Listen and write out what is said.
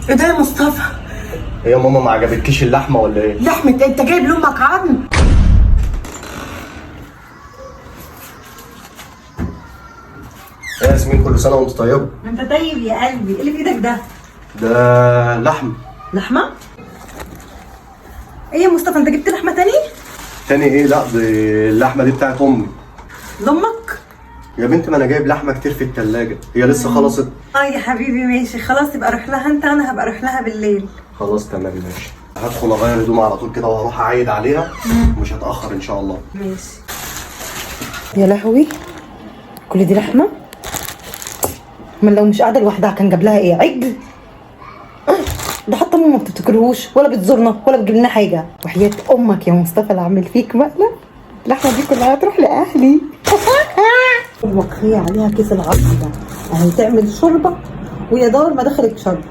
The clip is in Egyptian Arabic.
ايه ده يا مصطفى؟ ايه يا ماما، ما عجبتكيش اللحمة ولا ايه؟ لحمه إيه؟ انت جايب لامك عظم؟ ايه يا ياسمين، كل سنة وانت طيبة. انت طيب يا قلبي. ايه اللي في ايدك ده؟ ده لحم. لحمه؟ ايه يا مصطفى، انت جبت لحمه تاني؟ تاني ايه؟ لا دي اللحمة دي بتاعت امي. لامك؟ يا بنت ما انا جايب لحمه كتير في التلاجة، هي لسه خلصت. اه يا حبيبي ماشي خلاص، يبقى روح لها انت، انا هبقى اروح لها بالليل. خلاص تمام ماشي، هدخل اغير هدومي على طول كده وهروح اعيد عليها، مش هتاخر ان شاء الله. ماشي. يا لهوي، كل دي لحمه؟ من لو مش قاعدة لوحدها كان جاب لها ايه؟ عجل؟ ده حتى ماما ما بتفتكرهوش ولا بتزورنا ولا بتجيب لنا حاجة. وحياه امك يا مصطفى اللي عامل فيك مقلب، اللحمة دي كلها هتروح لاهلي. وكفاية عليها كيس العظم ده، اهي تعمل شوربة ويا دار ما دخلت شر.